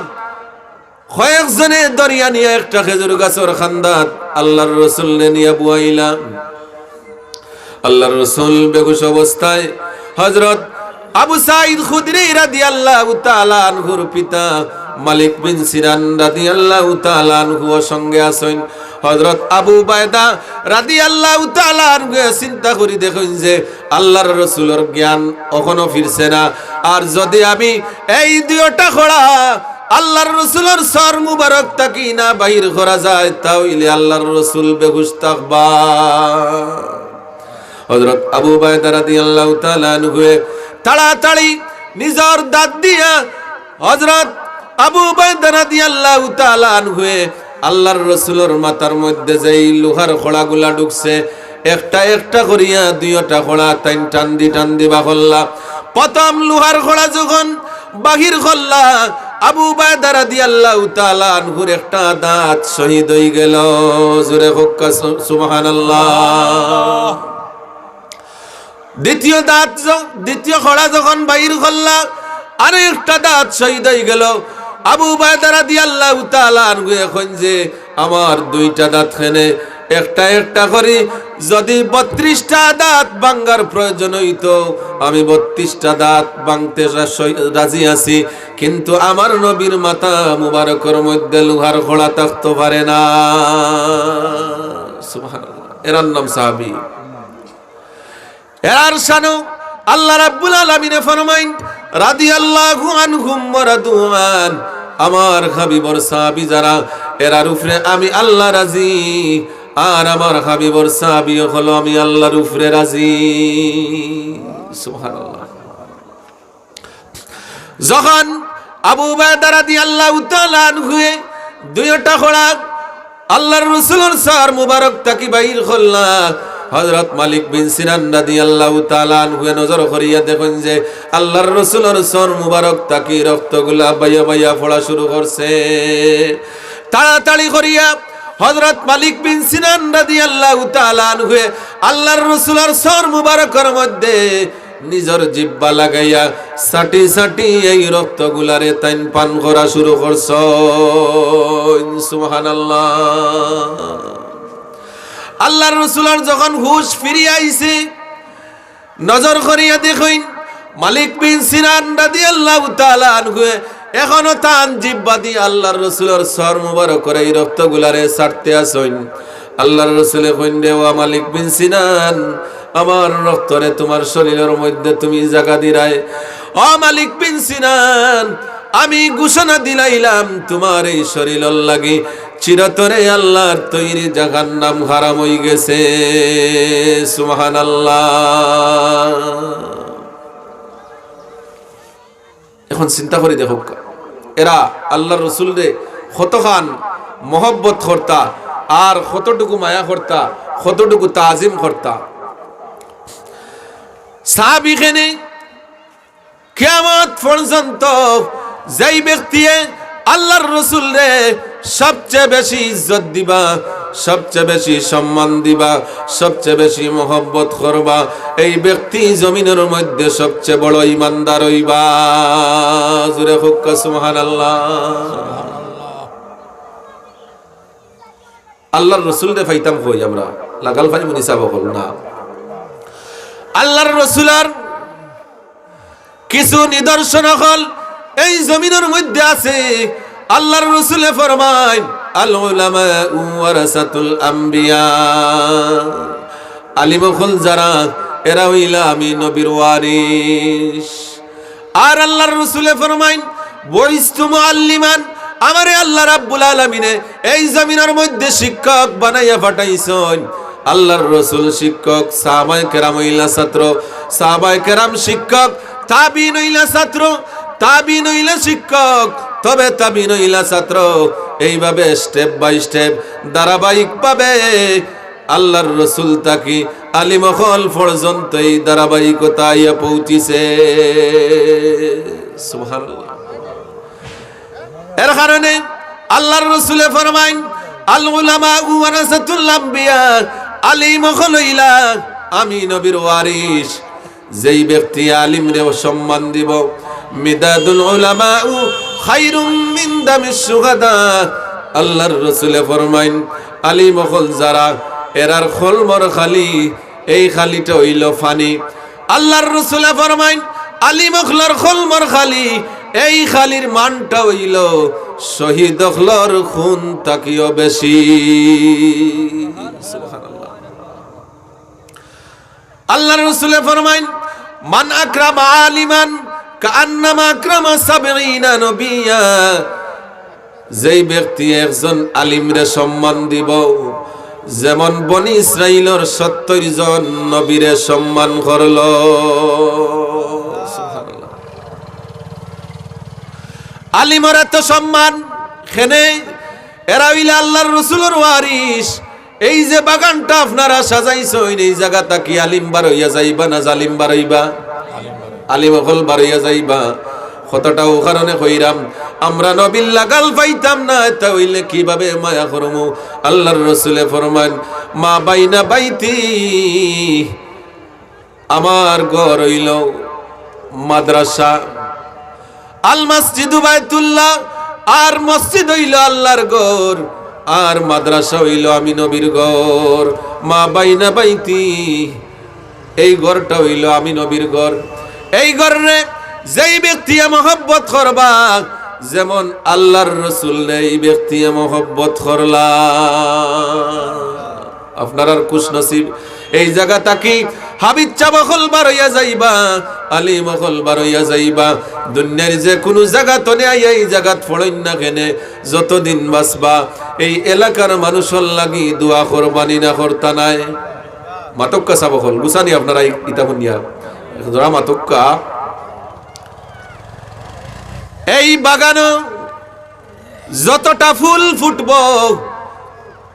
কয়েকজনে ধরিয়া নিয়া একটা খেজুর গাছর কান্দাত আল্লাহর রসুলরে নিয়া বওয়াইলা। আল্লাহর রসুল বেহুশ অবস্থায় হযরত আবু সাঈদ খুদরি রাদিয়াল্লাহু তাআলা আনহুর পিতা মালিক বিন সিনান রাদিয়াল্লাহু তাআলা আনহুও সঙ্গে আছইন। হযরত আবু উবায়দা রাদিয়াল্লাহু তাআলা আনহুয়ে চিন্তা করি দেখইন যে আল্লাহর রসুলর জ্ঞান অখনো ফিরছে না। আর যুদি আমি এই দুইওটা খড়া আল্লাহর রসুলর সর মুবারক থাকি না বাইর করা যায়, তা অইলে আল্লাহর রসুল বেহুশ থাকবা। হযরত আবু উবায়দা রাদিয়াল্লাহু তাআলা আনহুয়ে তাড়াতাড়ি নিজর দাঁত দিয়া হযরত আবু উবায়দা রাদিয়াল্লাহু তাআলা আনহুয়ে আল্লাহর রসুলর মাথার মধ্যে যেই লোহার খড়াগুলা ঢুকছে, একটা একটা করিয়া দুইওটা খড়া তাইন টান দি টান দি বার করলা। প্রথম লোহার খড়া যখন বাহির করলা, আবু উবায়দা রাদিয়াল্লাহু তাআলা আনহুর একটা দাঁত শহীদ অইগেল। জোরে কউক্কা সু-, সুবহানাল্লাহ। দ্বিতীয় দাঁত য-, দ্বিতীয় খড়া যখন বাইর করলা, আরো একটা দাঁত শহীদ অইগেল। আবু উবায়দা রাদিয়াল্লাহু তাআলা আনহুয়ে কইন যে, আমার দুইটা দাঁত কেনে, একটা একটা করি যুদি বত্রিশটা দাঁত ভাঙ্গার প্রয়োজন অইতো, আমি বত্রিশটা দাঁত ভাংতে রা-, সই-, রাজি আছি, কিন্তু আমার নবীর মাথা মুবারকর মধ্যে লোহার খড়া থাকতো পারে না। সুবহানাল্লাহ। এরার নাম সাহাবী। এরার শানো আল্লাহ রাব্বুল আলামিনে ফরমাইন, রাদিয়াল্লাহু আনহুম ওয়া রাদু আন, আমার হাবিবর সাহাবী যারা, এরার উপরে আমি আল্লাহ রাজি, আর আমার হাবিবর সাহাবী অকল, আমি আল্লাহর উপরে রাজি। সুবহানাল্লাহ। যখন আবু উবায়দা রাদিয়াল্লাহু তাআলা আনহুয়ে দুইওটা খড়া আল্লাহর রসুলর সর মুবারক থাকি বাইর করলা, হযরত মালিক বিন সিনান রাদিয়াল্লাহু তাআলা আনহুয়ে নজর করিয়া দেখইন যে আল্লাহর রসুলর সর মুবারক থাকি রক্তগুলা বাইয়া বাইয়া পড়া শুরু করছে। তাড়াতাড়ি করিয়া হযরত মালিক বিন সিনান রাদিয়াল্লাহু তাআলা আনহুয়ে আল্লাহর রসুলর সর মুবারকর মধ্যে নিজর জিব্বা লাগাইয়া চাটি চাটি এই রক্তগুলারে তাইন পান করা শুরু করছইন। সুবহানাল্লাহ। আল্লাহর রসুলর যখন হুশ ফিরিয়া আইছে, নজর করিয়া দেখইন, মালিক বিন সিনান রাদিয়াল্লাহু তাআলা আনহুয়ে এখনো তান জিব্বা দি আল্লাহর রসুলর সর মুবারকর এই রক্তগুলারে ছাড়তে আছইন। আল্লাহর রসুলে কইন, রে ও মালিক বিন সিনান, আমার রক্তরে তুমার শরীলর মধ্যে তুমি জাগা দিরায়। ও মালিক বিন সিনান, আমি ঘোষণা দিলাইলাম, তুমার এই শরীলর লাগি চিরতরে আল্লাহর তৈরি জাহান্নাম হারাম অইগেছে। সুবহানাল্লাহ। এখন চিন্তা করি দেখউক্কা, এরা আল্লাহর রসুলরে কতখান মহব্বত করতা, আর কতটুকু মায়া করতা, কতটুকু তাজিম করতা। সাহাবী কেনে কিয়ামত পর্যন্ত যেই ব্যক্তিয়ে আল্লাহর রসুলরে সবচেয়ে বেশি ইজ্জত দিবা, সবচেয়ে বেশি সম্মান দিবা, সবচেয়ে বেশি মহব্বত করবা, এই ব্যক্তি জমিনর মধ্যে সবচেয়ে বড় ইমানদার অইবা। জোরে কউক্কা সুবহানাল্লাহ। আল্লাহর রসুলরে পাইতাম কই আমরা? লাগাল পাইমুনি সাব অকল না। আল্লাহর রসুলর কিছু নিদর্শন অকল এই জমিনর মধ্যে আছে। আল্লাহর রসুলে ফরমাইন, আল উলামাউ ওয়ারাসাতুল আম্বিয়া, আলিম অকল যারা, এরা অইলা আমি নবীর ওয়ারিস। আর আল্লাহর রসুলে ফরমাইন, বুইস্তু মুআল্লিমান, আমারে আল্লাহ রাব্বুল আলামিনে এই জমিনর মধ্যে শিক্ষক বানাইয়া পাঠাইছইন। আল্লাহর রসুল শিক্ষক, সাহাবায়ে কেরাম অইলা ছাত্র, সাহাবায়ে কেরাম শিক্ষক, তাবিন অইলা ছাত্র, তাবিন অইলা শিক্ষক, তবে তাবিন অইলা ছাত্র। এইভাবে step by step ধারাবাহিকভাবে আল্লাহর রসুল থাকি আলিম অকল পর্যন্ত এই ধারাবাহিকতা আইয়া পৌঁছিছে। সুবহানাল্লাহ। এর কারণে আল্লাহর রসুলে ফরমাইন, "আল উলামাউ ওয়ারাসাতুল আম্বিয়া", আলিম অকল অইলা আমি নবীর ওয়ারিস। যেই ব্যক্তি আলিমরে সম্মান দিব, "মিদাদুল উলামাউ খায়রুম মিন দামিশ শুহাদা", আল্লাহর রসুলে ফরমাইন, আলিম অকল যারা, এরার কলমর খালি, এই খালিটা অইলো পানি। আল্লাহর রসুলে ফরমাইন, আলিম অকলর কলমর খালি, এই খালির মানটা অইলো শহীদ অকলর খুন থাকিও বেশি। সুবহানাল্লাহ। আল্লাহর রসুলে ফরমাইন, "মান আকরামা আলিমান কাআন্নামা আকরামা সাবঈনা নবিয়্যা।" যেই ব্যক্তি একজন আলিমরে সম্মান দিব, যেমন বনি ইসরাইলর সত্তর জন নবীরে সম্মান করল। সুবহানাল্লাহ। আলিমর এত সম্মান কেনে? এরা অইলা আল্লাহর রসুলর ওয়ারিস। এই যে বাগানটা আপনারা সাজাইছইন, এই জাগা থাকি আলিম বার অইয়া যাইবা না জালিম বার অইবা? আলিম অকল বার অইয়া যাইবা। কথাটা অউ কারণে কইরাম, আমরা নবীর লাগাল পাইতাম না, এটা অইলে কিভাবে মায়া করমু? আল্লাহর রসুলে ফরমান, "মা বাইনা বাইতি", আমার ঘর অইলো মাদ্রাসা, "আল মসজিদু বাইতুল্লাহ", আর মসজিদ অইলো আল্লাহর ঘর, আর মাদ্রাসা অইলো আমি নবীর ঘর। "মা বাইনা বাইতি", এই ঘরটা অইলো আমি নবীর ঘর। এই ঘররে যেই ব্যক্তিয়ে মহব্বত করবা, যেমন আল্লাহর রসুলরে এই ব্যক্তিয়ে মহব্বত করলা। আপনারার খুশনসিব, এই জাগা থাকি হাফিজ সাব অকল বার অইয়া যাইবা, আলিম অকল বার অইয়া যাইবা। দুনিয়ার যে কুনু জাগা তনে আইয়া এই জাগাত পড়ইন না কেনে, যতদিন বাঁচবা, এই এলাকার মানুষর লাগি দোয়া করবা নি না করতা নায়? মাতউক্কা সাব অকল, গুছানি আপনারা ই-, ইতা হুনিয়া। জোরা মাতউক্কা। এই বাগানো যতটা ফুল ফুটবো,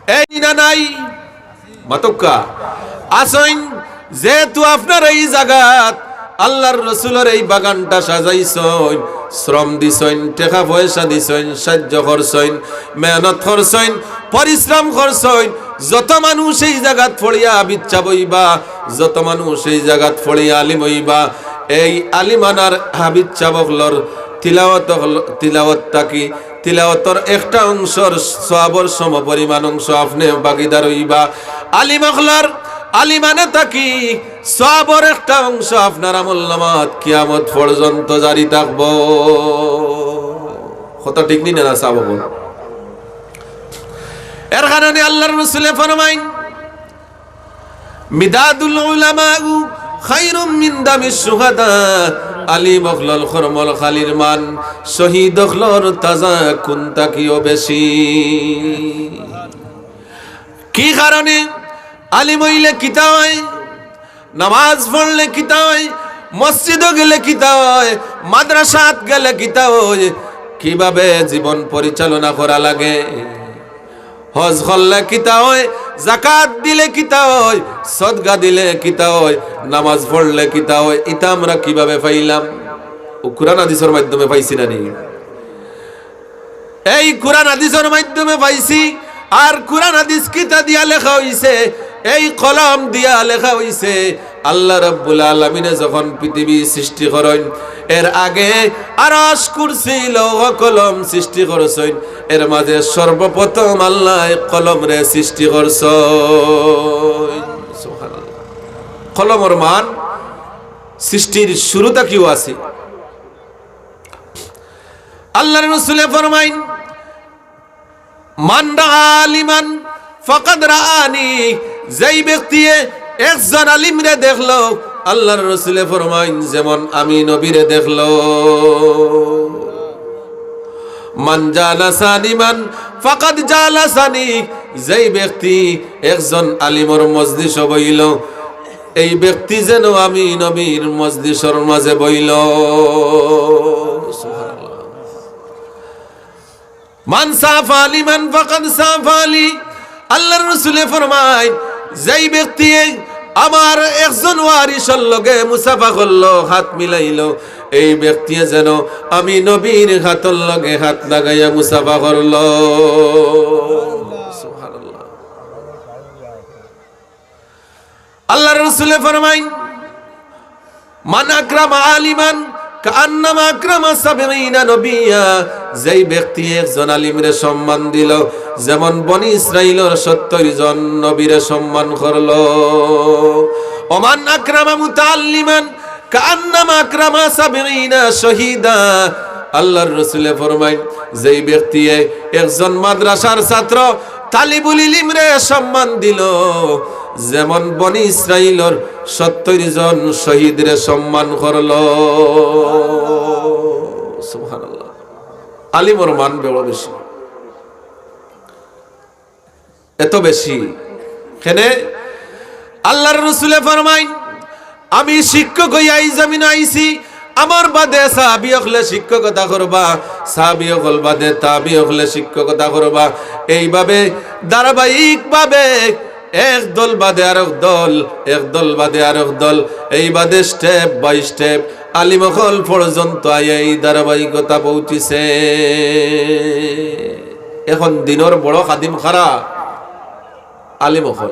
এই না নাই? মাতউক্কা। আছইন, যেহেতু আপনারা এই জাগাত আল্লাহর রসুলর এই বাগানটা সাজাইছইন, শ্রম দিছইন, টেকা পয়সা দিছইন, সাহায্য করছইন, মেহনত করছইন, পরিশ্রম করছইন, যত মানুষ এই জাগাত পড়িয়া হাফিজ সাব অইবা, যত মানুষ এই জাগাত পড়িয়া আলিম অইবা, এই আলিমানার হাফিজ সাব অকলর তিলাওয়াত অকল-, তিলাওয়াত থাকি তিলাওয়াতর একটা অংশর সওয়াবর সমপরিমাণ অংশ আপনে ভাগিদার অইবা। আলিম অকলর, আলিমানা থাকি সওয়াবর একটা অংশ আপনার আমলনামাত কিয়ামত পর্যন্ত জারি থাকবো। কথা ঠিক নি না, সাব অকল? এর কারণে আল্লাহর রসুলে ফরমাইন, "মিদাদুল উলামাউ খায়রুম মিন দামিশ শুহাদা।" আলিম অকলর কলমর খালির মান শহীদ অকলর তাজা খুন থাকিও বেশি। কি কারণে? আলিম অইলে কিতা অয়? নামাজ পড়লে কিতা অয়? মসজিদো গেলে কিতা অয়? মাদ্রাসাত গেলে কিতা অয়? কিভাবে জীবন পরিচালনা করা লাগে? হজ করলে কিতা অয়, জাকাত দিলে কিতা অয়, সদকা দিলে কিতা অয়, নামাজ পড়লে কিতা অয়, ইতা আমরা কিভাবে পাইলাম? অউ কোরআন হাদিসর মাধ্যমে পাইছি না নি? এই কোরআন হাদিসর মাধ্যমে পাইছি। আর কোরআন হাদিস কিতা দিয়া লেখা অইছে? এই কলম দিয়া লেখা অইছে। আল্লাহ রাব্বুল আলামিনে যখন পৃথিবী সৃষ্টি করইন, এর আগে আরশ, কুরসি, লৌহ কলম সৃষ্টি করছইন। এর মাঝে সর্বপ্রথম আল্লায় কলমরে সৃষ্টি করছইন। সুবহানাল্লাহ। কলমর মান সৃষ্টির শুরু থাকিও আছে। আল্লাহর রসুলে ফরমাইন, "মান রাআ আলিমান ফাকাদ রাআনি", যেই ব্যক্তিয়ে একজন আলিমরে দেখলো, আল্লাহর রসুলে ফরমাইন, "যেমন আমি নবীরে দেখলো।" "মান জালাসা আলিমান ফাকাদ জালাসানি", যেই ব্যক্তি একজন আলিমর মজলিসো বইল, এই ব্যক্তি যেন আমি নবীর মজলিসর মাঝে বইল। সুবহানাল্লাহ। "মান সাফা আলিমান ফাকাদ সাফানি", আল্লাহর রসুলে ফরমাইন, যেই ব্যক্তি আমার একজন ওয়ারিসর লগে মুসাফা করলো, হাত মিলাইলো, এই ব্যক্তিয়ে যেন আমি নবীর হাতর লগে হাত লাগাইয়া মুসাফা করলো। সুবহানাল্লাহ। আল্লাহর রসুলে ফরমাইন, "মান আকরামা আলিমান কাআন্নামা আকরামা সাবঈনা নবিয়্যা।" যেই ব্যক্তি একজন আলিমরে সম্মান দিল, যেমন বনি ইসরাইলর সত্তইর জন নবীরে সম্মান করলো। "ওমান আকরামা মুতাআল্লিমান কাআন্নামা আকরামা সাবঈনা শহীদা।" আল্লাহর রসুলে ফরমাইন, যেই ব্যক্তিয়ে একজন মাদ্রাসার ছাত্র তালিবুল ইলিমরে সম্মান দিল, যেমন বনি ইসরাইলর সত্তইর জন শহীদরে সম্মান করলো। সুবহানাল্লাহ। আলিমর মান বড় বেশি, এত বেশি। কেনে? আল্লাহর রসুলে ফরমাইন, "আমি শিক্ষক অইয়া এই জমিনো আইছি, আমার বাদে সাহাবী অকলে শিক্ষকতা করবা, সাহাবী অকল বাদে তাবি অকলে শিক্ষকতা করবা।" এইভাবে ধারাবাহিকভাবে এক দল বাদে আরক দল, এক দল বাদে আরক দল, এইভাবে step by step আলিম অকল পর্যন্ত আইয়া এই ধারাবাহিকতা পৌঁছিছে। এখন দিনর বড় খাদিম কারা? আলিম অকল।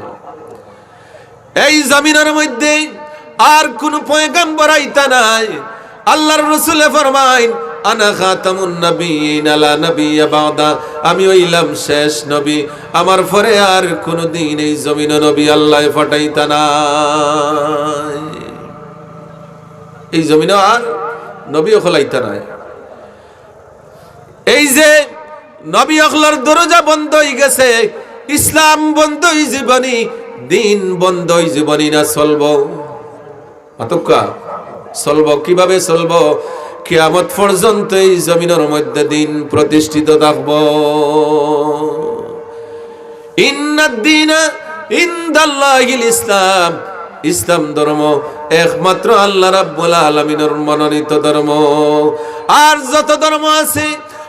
এই জমিনর মধ্যে আর কুনু পয়গাম্বর আইতা নায়। আল্লাহর রসুলে ফরমাইন, "আনা খাতামুন নাবিয়্যিন লা নাবিয়্যা বা'দা।" আমি অইলাম শেষ নবী, আমার পরে আর কুনুদিন এই জমিনো নবী আল্লায় পাঠাইতা নায়। এই জমিনো আর নবী অকল আইতা নায়। এই যে নবী অকলর দরজা বন্ধ অইগেছে, ইসলাম বন্ধ অইযিবনি, দিন বন্ধ অইযিবনি না চলবো? মাতউক্কা, চলবো। কিভাবে চলবো? কিয়ামত পর্যন্ত এই জমিনর মধ্যে দিন প্রতিষ্ঠিত থাকবো। ইন্নাদ দীনা ইনদাল্লাহিল ইসলাম। ইসলাম ধর্ম একমাত্র আল্লাহ রাব্বুল আলামিনর মনোনীত ধর্ম। আর যত ধর্ম আছে,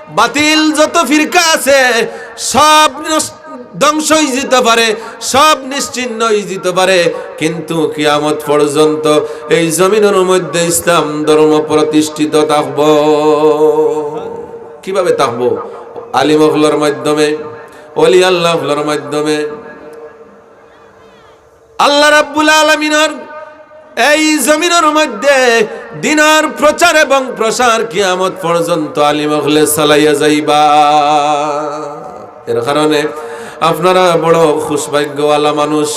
বাতিল যত ফিরকা আছে, সব নস-, ধ্বংস অইযিতো পারে, সব নিশ্চিহ্ন অইযিতো পারে, কিন্তু কিয়ামত পর্যন্ত এই জমিনর মধ্যে ইসলাম ধর্ম প্রতিষ্ঠিত থাকবো। কিভাবে থাকবো? আলিম অকলর মাধ্যমে, ওলি আল্লাহ অকলর মাধ্যমে। আল্লাহ রাব্বুল আলামিনর এই জমিনর মধ্যে দিনর প্রচার এবং প্রসার কিয়ামত পর্যন্ত আলিম অকলে চালাইয়া যাইবা। এর কারণে আপনারা বড় খুশভাগ্যওয়ালা মানুষ।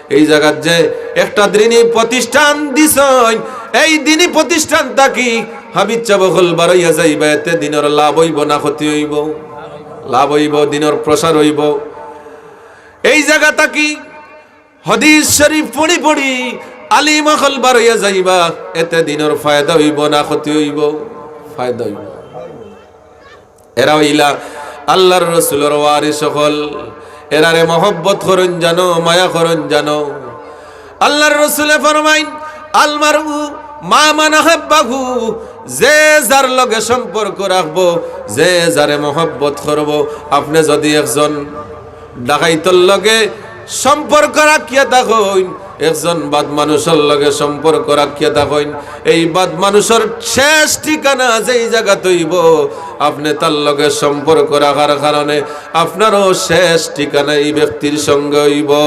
এই জাগাত যে একটা দিনী প্রতিষ্ঠান দিছইন, এই দিনী প্রতিষ্ঠান থাকি হাফিজ সাব অকল বারইয়া যাইবা, এতে দিনর লাভ অইবো না ক্ষতি অইবো? লাভ অইবো, দিনর প্রসার অইবো। এই জাগা থাকি হাদিস শরীফ পড়ি পড়ি আলিম অকল বারইয়া যাইবা, এতে দিনর ফায়দা অইবো না ক্ষতি অইবো? ফায়দা অইবো। এরা অইলা আল্লাহর রসুলর ওয়ারিস অকল। এরারে মহব্বত করইন জানো, মায়া করইন জানো। আল্লাহর রসুলে ফরমাইন, "আল মারউ মা মান আহাব্বাহু।" যে যার লগে সম্পর্ক রাখবো, যে যারে মহব্বত করবো, আপনে যদি একজন ডাকাইতর লগে সম্পর্ক রাখিয়া থাকইন, একজন বাদ মানুষর লগে সম্পর্ক রাখিয়া থাকইন, এই বাদ মানুষর শেষ ঠিকানা যেই জাগাত অইবো, আপনে তার লগে সম্পর্ক রাখার কারণে আপনারও শেষ ঠিকানা এই ব্যক্তির সঙ্গে অইবো।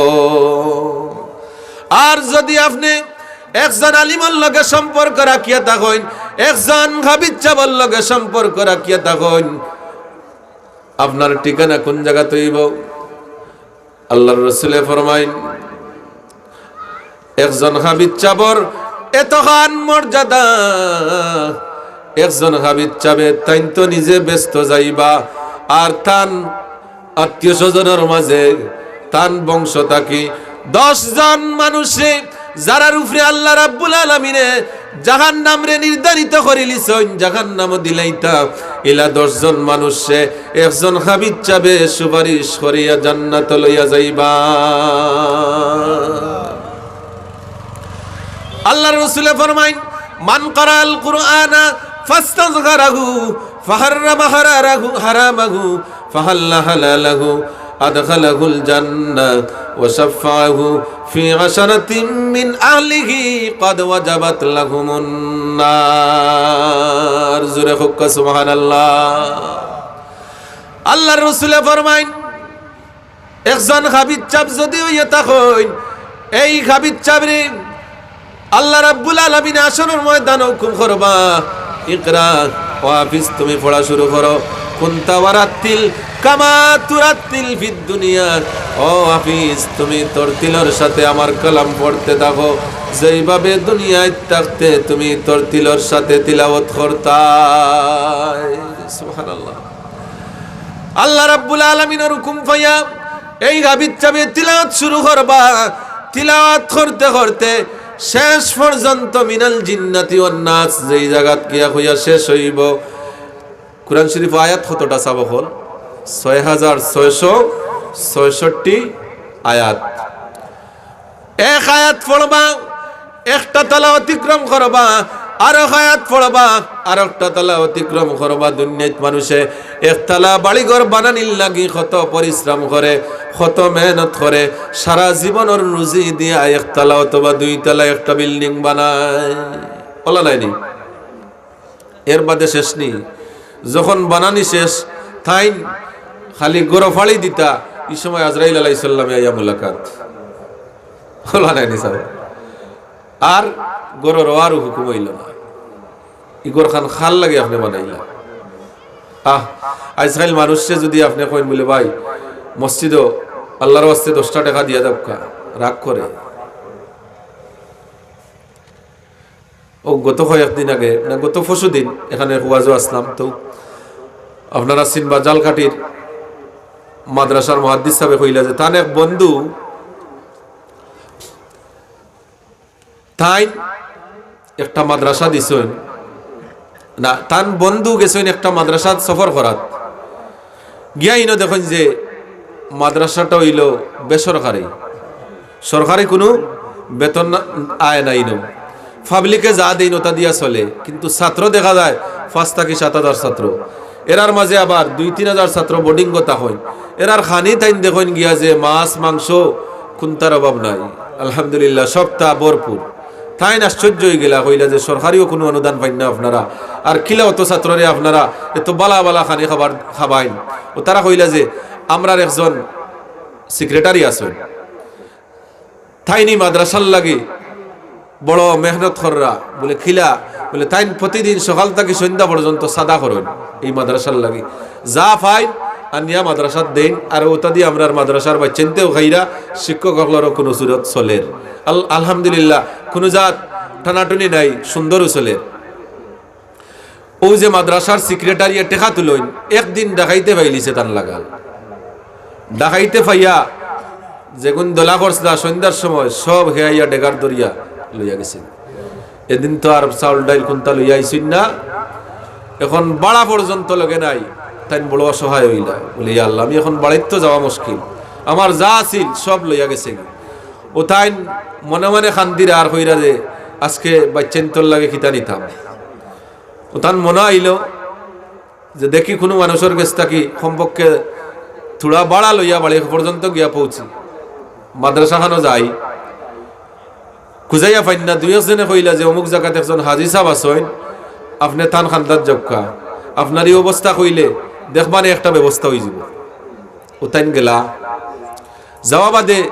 আর যদি আপনে একজন আলিমর লগে সম্পর্ক রাখিয়া থাকইন, একজন হাফিজ সাবর লগে সম্পর্ক রাখিয়া থাকইন, আপনার ঠিকানা কুন জাগাত অইবো? আল্লাহর রসুলে ফরমাইন, একজন হাফিজ সাবর এতখান মর্যাদা, একজন হাফিজ সাবে তাইন তো নিজে বেহেস্তো যাইবা, আর তান আত্মীয় স্বজনর মাঝে, তান বংশ থাকি দশ জন মানুষে, যারার উপরে আল্লাহ রাব্বুল আলামিনে জাহান্নামরে নির্ধারিত করিলিছইন, জাহান্নামো দিলাইতা, ইলা দশ জন মানুষে একজন হাফিজ সাবে সুপারিশ করিয়া জান্নাতো লইয়া যাইবা। আল্লাহর রসুলে ফরমাইন, "মান কারাআল কুরআনা ফাস্তাযকারাহু ফাহাররামা হারারাহু, হারামাহু, ফাহাল্লা হালালাহু।" أدخله الجنة وشفعه في عشرة من أهله قد وجبت لهم النار. জোরে কউক্কা সুবহানাল্লাহ। আল্লাহর রসুলে ফরমাইন, একজন হাফিজ সাব যদি অইয়া থাকইন, এই হাফিজ সাবরে আল্লাহ রাব্বুল আলামিন হাশরর ময়দানো হুকুম করবা, "ইকরা, ও হাফিজ, তুমি পড়া শুরু করো। কুন্তা ওয়ারাত্তিল কামা তুরাত্তিল ফিদ দুনিয়া।" ও হাফিজ, তুমি তরতিলর সাথে আমার কালাম পড়তে থাকো, যেইভাবে দুনিয়াত থাকতে তুমি তরতিলর সাথে তিলাওয়াত করতায়। সুবহানাল্লাহ। আল্লাহ রাব্বুল আলামিনর হুকুম পাইয়া এই হাফিজ সাবে তিলাওয়াত শুরু করবা। তিলাওয়াত করতে করতে শেষ পর্যন্ত মিনাল জিন্নাতি ওয়ান নাস যেই জাগাত গিয়া কইয়া শেষ অইবো। কোরআন শরীফ আয়াত কতটা সাব অকল? ছয় হাজার ছয়শো ছয়ষট্টি আয়াত। এক আয়াত পড়বা, একটা তলা অতিক্রম করবা, আরো আয়াত পড়বা, আর একটা তলা অতিক্রম করবা। দুনিয়াত মানুষে একতলা বাড়িঘর বানানির লাগি কত পরিশ্রম করে, কত মেহনত করে, সারা জীবনর রুজি দিয়া একতলা অথবা দুইতলা একটা বিল্ডিং বানায়। অলা নায়নি? এর বাদে শেষ নি। যখন বানানি শেষ, তাইন খালি ঘরো ফাড়ি দিতা, ই সময় আজরাইল আলাইহিস সালামে আইয়া মুলাকাত। অলা নায়নি সাব? আর ঘরো রওয়ারও হুকুম অইলো না। ই ঘরখান কার লাগি আপনে বানাইলা? আহ, আইজকাইল মানুষরে যদি আপনে কইন বুলে, "ভাই, মসজিদো আল্লাহর ওয়াস্তে দশটা টেকা দিয়া দেউক্কা", রাগ করে। ও গত কয়েকদিন আগে, না, গত পরশু দিন এখানে ওয়াজো আসলাম, তো আপনারা চিনবা জালকাঠির মাদ্রাসার মুহাদ্দিস সাবে কইলা যে তান এক বন্ধু, তাইন একটা মাদ্রাসা দিছইন, না, তান বন্ধু গেছইন একটা মাদ্রাসাত সফর করাত, গিয়া ইনো দেখইন যে মাদ্রাসাটা অইলো বেসরকারি, সরকারি কুনু বেতন না, আয় নাই ইনো। পাবলিকে যা দেইন ওটা দিয়া চলে, কিন্তু ছাত্র দেখা যায় পাঁচ থাকি সাত হাজার ছাত্র। এরার মাঝে আবার দুই তিন হাজার ছাত্র বোর্ডিংও থাকইন। এরার খানি তাইন দেখইন গিয়া যে মাছ, মাংস, কুন্তার অভাব নাই। আলহামদুলিল্লাহ, সবতা ভরপুর। তাইন আশ্চর্য অইগেলা, কইলা যে, "সরকারিও কুনু অনুদান পাইন না আপনারা, আর কিলা অত ছাত্ররে আপনারা এত বালা বালা খানি খাবার খাবাইন?" ও তারা কইলা যে, "আমরার একজন সেক্রেটারি আছইন, তাইন ই মাদ্রাসার লাগি বড় মেহনত কররা।" বুলে, "কিলা?" বুলে, "তাইন প্রতিদিন সকাল থাকি সন্ধ্যা পর্যন্ত সাদা করইন ই মাদ্রাসার লাগি, যা পাইন আনিয়া মাদ্রাসাত দেইন, আর ওটা দি আমরার মাদ্রাসার বাচ্চাইন্তেও খাইরা, শিক্ষক অকলরও কুনু সুরত চলের। আল-, আলহামদুলিল্লাহ, কুনু জাত টানাটুনি নাই, সুন্দরও চলের।" অউ যে মাদ্রাসার সেক্রেটারিয়ে টেকা তুলইন, একদিন ডাকাইতে পাইলিছে তান লাগাল। ডাকাইতে পাইয়া যেগুন দলা করছলা সন্ধ্যার সময় সব হেয়াইয়া ডেগার ধরিয়া লইয়া গেছে। এদিন তো আর চাউল ডাইল কুন্তা লইয়া আইছইন না, এখন ভাড়া পর্যন্ত লগে নাই। তাইন বড় অসহায় অইলা, বুলে, "ইয়া আল্লাহ, আমি এখন বাড়িত তো যাওয়া মুশকিল, আমার যা আছিল সব লইয়া গেছে।" ও তাইন মনে মনে কান্দিরা আর কইরা যে, "আজকে বাচ্চাইন্তর লাগি কিতা নিতাম?" ও তান মনো আইলো যে দেখি কুনু মানুষর গেছ থাকি কমপক্ষে থুড়া ভাড়া লইয়া বাড়ি পর্যন্ত গিয়া পৌঁছি, মাদ্রাসাখানো যাই। খুজাইয়া পাইন না, দুই একজনে কইলা যে অমুক জাগাত একজন হাজি সাব আছইন, আপনে তান কান্দাত যাউক্কা, আপনার ই অবস্থা কইলে দেখবানে একটা ব্যবস্থা অইযিবো। ও তাইন গেলা। যাওয়া বাদে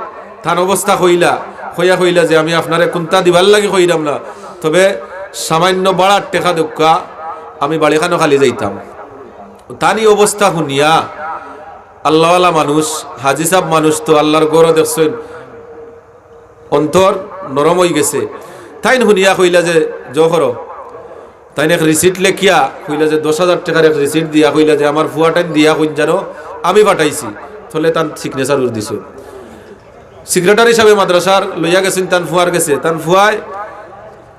তান অবস্থা কইলা, কইয়া কইলা যে, "আমি আপনারে কুন্তা দিবার লাগি কইরাম না, তবে সামান্য ভাড়ার টেকা দেউক্কা, আমি বাড়িখানো খালি যাইতাম।" তান ই অবস্থা হুনিয়া, আল্লাহওয়ালা মানুষ, হাজি সাব মানুষ তো আল্লাহর ঘরও দেখছইন, অন্তর নরম অইগেছে। তাইন হুনিয়া কইলা যে, "জো করো।" তাইন এক রিসিট লেখিয়া কইলা যে, দশ হাজার টেকার এক রিসিট দিয়া কইলা যে, "আমার ফুয়াটাইন দিয়া কইন জানো আমি পাঠাইছি।" থলে তান সিগনেচার উর দিছে। সেক্রেটারি সাবে মাদ্রাসার লইয়া গেছইন তান ফুয়ার গেছে। তান ফুয়ায়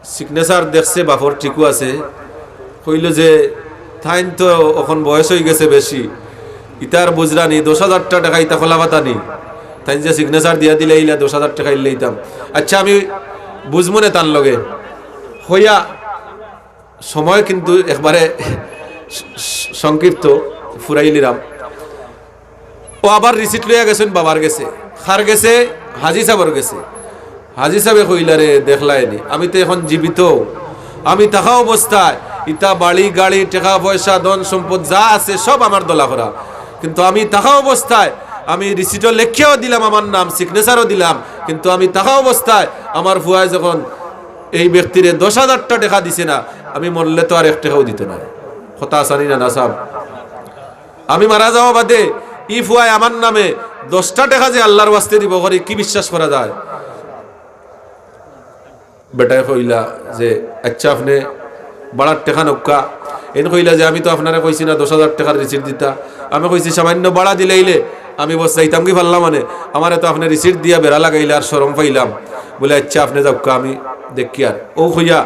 সিগনেচার দেখছে, বাপর ঠিকও আছে। কইলো যে, "তাইন তো অখন বয়স অইগেছে বেশি, ইতার বুঝরানি, দশ হাজারটা টেকা ইতা খোলা পাতানি। তাইন যে সিগনেচার দিয়া দিলে ইলা দশ হাজার টেকা ইল্লে ইতাম। আচ্ছা, আমি বুঝমুনে তান লগে।" হইয়া সময় কিন্তু একবারে সংক্ষিপ্ত, ফুরাইলিরাম। ও আবার রিসিট লইয়া গেছইন বাবার গেছে। কার গেছে? হাজি সাবর গেছে। হাজি সাবে কইলা, "রে, দেখলায়নি, আমি তো এখন জীবিত, আমি থাকা অবস্থায় ইতা বাড়ি, গাড়ি, টেকা, পয়সা, ধন, সম্পদ যা আছে সব আমার দলা করা, কিন্তু আমি থাকা অবস্থায় আমি রিসিটও লেখিয়াও দিলাম আমার নাম, সিগনেচারও দিলাম, কিন্তু আমি থাকা অবস্থায় আমার ফুয়ায় যখন এই ব্যক্তিরে দশ হাজারটা টেকা দিছে না, আমি মরলে তো আর এক টেকাও দিত না।" কথা আছানি না, না সাব? আমি মারা যাওয়া বাদে ই ফুয়ায় আমার নামে দশটা টেকা যে আল্লার ওয়াস্তে দিবো করি, কি বিশ্বাস করা যায়? বেটায় কইলা যে, "আইচ্ছা, আপনে বাড়ার টেকা নউক্কা।" এইন কইলা যে, "আমি তো আপনারে কইছি না দশ হাজার টেকার রিসিট দিতা, আমি কইছি সামাইন্য বাড়া দিলাইলে আমি বস যাইতামগি পারলাম মানে, আমারে তো আপনে রিসিট দিয়া বেড়া লাগাইলা আর শরম পাইলাম।" বলে, "আইচ্ছা, আপনে যাউক্কা, আমি দেখিয়ার।" অউ কইয়া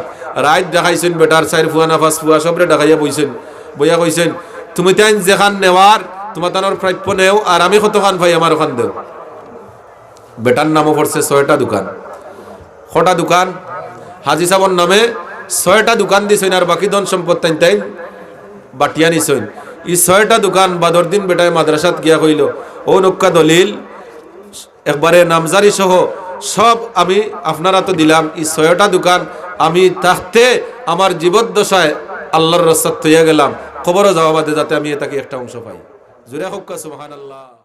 রাইত ডাকাইছইন বেটার চাইর ফুয়া না পাঁচ ফুয়া, সবরে ডাকাইয়া বইছইন, বইয়া কইছইন, "তুমিতাইন যেখান নেওয়ার, তুমাতানর প্রাপ্য নেও, আর আমি কতখান পাই আমার অখান দেও।" বেটার নামও পড়ছে ছয়টা দোকান। কটা দোকান? হাজি সাবর নামে ছয়টা দোকান দিছইন, আর বাকি ধন সম্পদ তাইন তাইন বাটিয়া নিছইন। ই ছয়টা দোকান বাদর দিন বেটায় মাদ্রাসাত গিয়া কইলো, "অউ নউক্কা দলিল, একবারে নামজারি সহ সব আমি আপনার আতো দিলাম। ই ছয়টা দোকান আমি থাকতে আমার জীবদ্দশায় আল্লার রাস্তাত থইয়া গেলাম, কবরো যাওয়া বাদে যাতে আমি এ থাকি একটা অংশ পাই।" জোরে কউক্কা সুবহানাল্লাহ।